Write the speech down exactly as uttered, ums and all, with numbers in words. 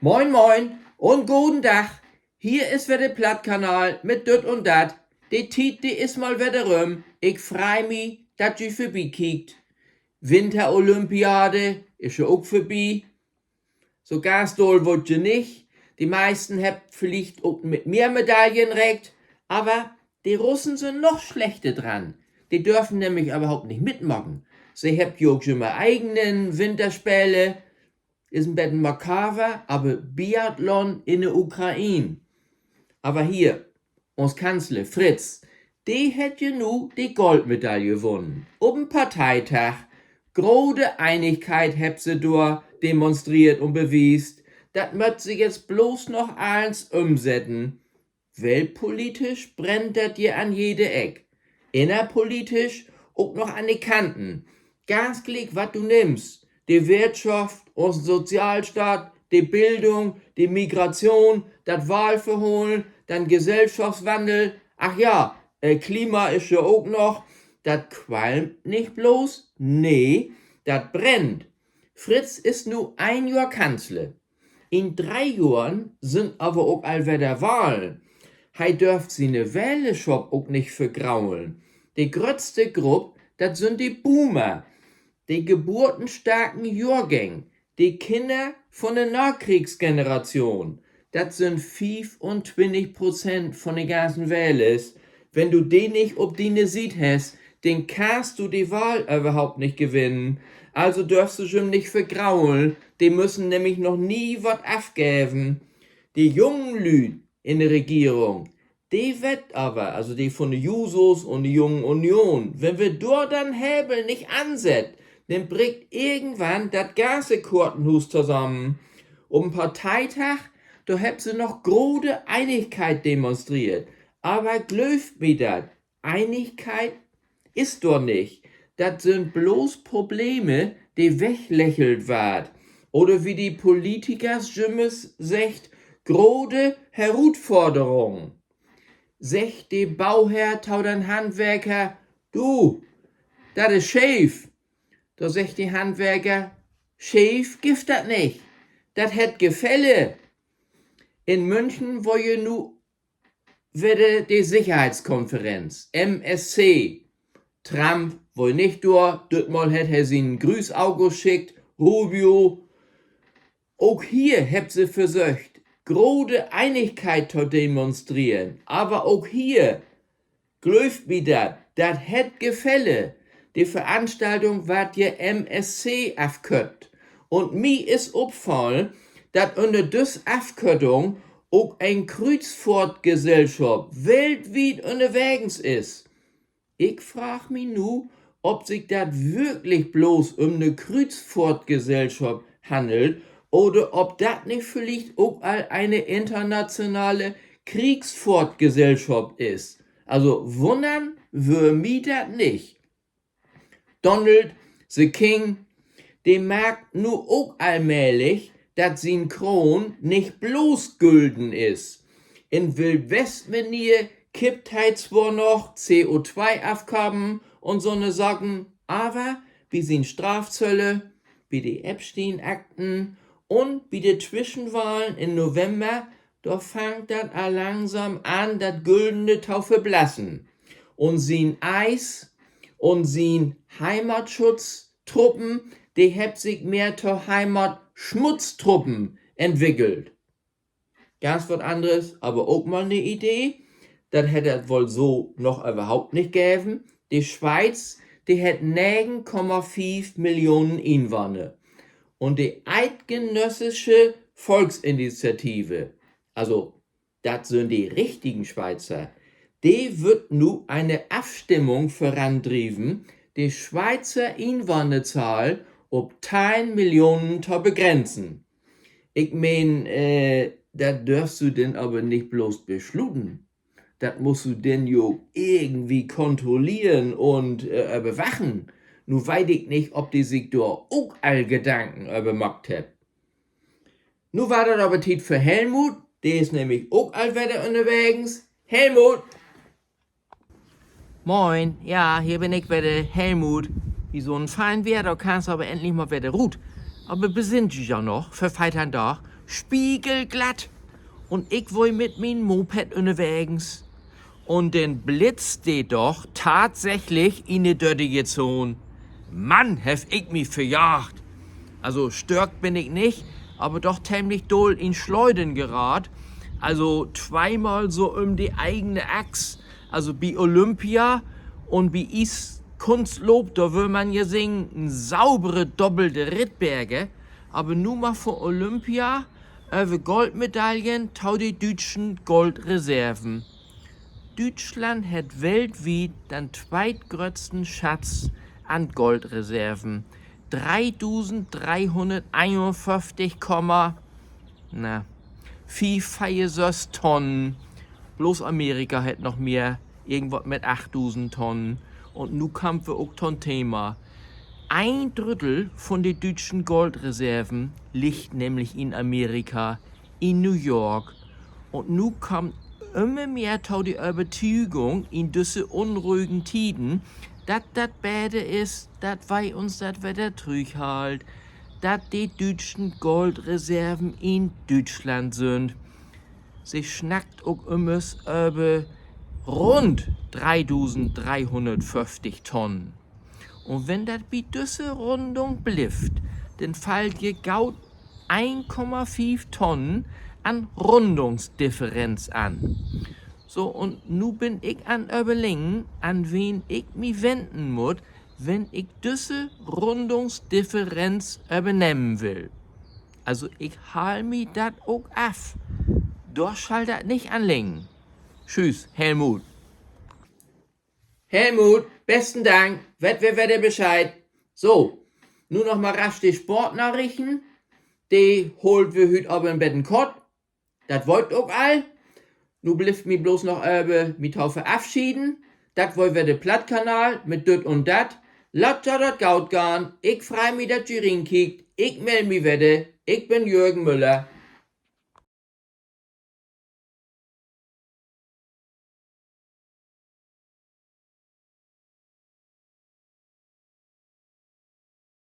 Moin, moin un goden Dag. Hier is wedder de Plattkanal mit Düt un Dat. De Tiet, de is mal wedder rüm. Ik frei mi, dat ji vörbikiekt. Winterolympiade is ja ok vörbi. So ganz dull word dat nich. De meisten hebbt villicht ok mit mehr Medaillen rekent, aver de Russen sünd noch slechter dran. De dörfen nämlich överhaupt nich mitmaken. Se hebbt ja ok jümmer egenen Winterspele. Is en beten makaber, aver Biathlon in de Ukraine. Aver hier, uns Kanzler Fritz, de hett ja nu de Goldmedaille wunnen. Op en Parteitag. Grote Einigkeit hebbt se dor demonstreert un bewiest. Dat mööt se jetzt blots noch allens ümsetten. Weltpolitisch brennt dat hier an jede Eck. Innerpolitisch ok noch an de Kanten. Ganz gliek, wat du nimmst. De Wirtschaft, unsen Sozialstaat, de Bildung, de Migration, dat Wahlverhollen, den Gesellschaftswandel. Ach ja, äh, Klima is ja ok noch. Dat qualmt nich blots, nee, dat brennt. Fritz is nu een Johr Kanzler. In dree Johren sünd aver ok al wedder Wahlen. He dörf siene Wählerschop ok nich vergraulen. De gröttste Grupp, dat sünd de Boomer. De geburtenstarken Johrgäng, de Kinner von de Nakriegsgeneration, dat sünd fiefuntwintig Prozent von de ganzen Wählers. Wenn du de nich op diene Siet hest, denn kannst du de Wahl överhaupt nich gewinnen. Also dörfst du jüm nich vergraulen, de müssen nämlich noch nie wat afgeven. De jungen Lüüd in de Regierung, de weet aver, also de von de Jusos un de Jungen Union, wenn wi dor den Hebel nich ansett, denn brickt irgendwann dat ganze Kortenhuus tosamen. Op en Parteitag, dor hebbt se noch grote Einigkeit demonstreert. Aver glöövt mi dat, Einigkeit is dor nich. Dat sünd blots Probleme, de weglächelt warrt. Oder wie de Politikers jümmers seggt, grote Herutforderungen. Seggt de Bauherr to den Handwerker: Du, dat is scheef. Dor seggt de Handwerker: Scheef gifft dat nich. Dat hett Gefälle. In München weer ja nu wedder de Sicherheitskonferenz, M S C. Trump weer nich dor, dütmal hett he sien Grüßautos schickt, Rubio. Ok hier hebbt se versöcht, grote Einigkeit to demonstreren, aver ok hier, glöövt mi dat, dat hett Gefälle. De Veranstaltung warrt ja M S C afkött. Un mi is opfallen, dat ünner düss Afköttung ok en Krüüzfohrtgesellschop weltwiet ünnerwegens is. Ik fraag mi nu, of sik dat würklich blots üm 'ne Krüüzfohrtgesellschop hannelt oder of dat nich villicht ok al ene internationale Kriegsfohrtgesellschop is. Also wunnern wöör mi dat nich. Donald, the King, de markt nu ok allmählich, dat sien Kroon nich blots gülden is. In Wildwest-Manier kippt he zwor noch C O-twee-Afkamen un so'ne Saken, aver bi sien Strafzölle, bi de Epstein-Akten un bi de Twischenwahlen in November, dor fangt dat al langsam an, dat Güldene to verblassen. Un sien ICE un sien Heimatschutztruppen, de hebbt sik mehr to Heimatschmutztruppen entwickelt. Ganz wat anners, aver ok mal 'ne Idee. Dat hett dat woll so noch överhaupt nich geven. De Schweiz, de hett negen Komma fief Millionen Inwahners. Un de Eidgenössische Volksinitiative, also dat sünd de richtigen Schweizer, de wüllt nu ene Afstimmung vörandrieven, de Schweizer Inwahnerzahl op teihn Millionen to begrenzen. Ik meen, äh, dat dörfst du denn aver nich blots besluten. Dat musst du denn jo irgendwie kontrolleren un, äh, överwachen. Nu weet ik nich, of de sik dor ok al Gedanken över maakt hebbt. Nu warrt dat aver Tiet för Helmut. De is nämlich ok al wedder ünnerwegens. Helmut! Moin, ja, hier bün ik wedder, Helmut. Bi so'n fein Weer, dor kannst aver endlich mal wedder rut. Aver besinn di ja noch, vör veerteihn Daag, spiegelglatt. Un ik weer mit mien Moped ünnerwegens. Un denn blitzt de doch tatsächlich in de döttige Zone. Mann, heff ik mi verjaagt. Also störkt bün ik nich, aver doch temlich doll in Schleudern geraadt. Also tweemal so üm de egene Achs. Also bi Olympia un bi Ieskunstloop, dor wöör man ja seggen, en saubere doppelte Rittberger. Aver nu mal för Olympia, över Goldmedaillen to de düütschen Goldreserven. Düütschland hett weltwiet den tweetgröttsten Schatz an Goldreserven. Dreedusend dreehunnerteenunföfftig Komma, na, fief veer söss Tonnen. Bloots Amerika hett noch mehr, irgendwat mit achtdusend Tonnen. Un nu kaamt wi ok to'n Thema. Een Drüddel von de düütschen Goldreserven liggt nämlich in Amerika, in New York. Un nu kaamt ümmer mehr to de Övertügung in düsse unruhigen Tieden, dat dat beter is, dat wi uns dat wedder trüchhaalt, dat de düütschen Goldreserven in Düütschland sünd. Se snackt ok ümmers över rund dreedusend dreehunnertföfftig Tonnen. Un wenn dat bi düsse Rundung blifft, denn fallt je gaut een Komma fief Tonnen an Rundungsdifferenz an. So, un nu bün ik an Överleggen, an wen ik mi wennen mutt, wenn ik düsse Rundungsdifferenz övernehmen will. Also, ik haal mi dat ok af. Dor schall dat nich an liggen. Tschüss, Helmut. Helmut, besten Dank. Weet wi wedder Bescheed. So, nu noch mal rasch de Sportnarichten. De hoolt wi hüüt aver en beten kort. Dat weer 't ok al. Nu blifft mi bloots noch över, mi to verafscheden. Dat weer wedder de Plattkanal mit Düt un Dat. Laat jo dat goot gahn. Ik frei mi, dat ji rinkiekt. Ik mell mi wedder. Ik bün Jürgen Müller.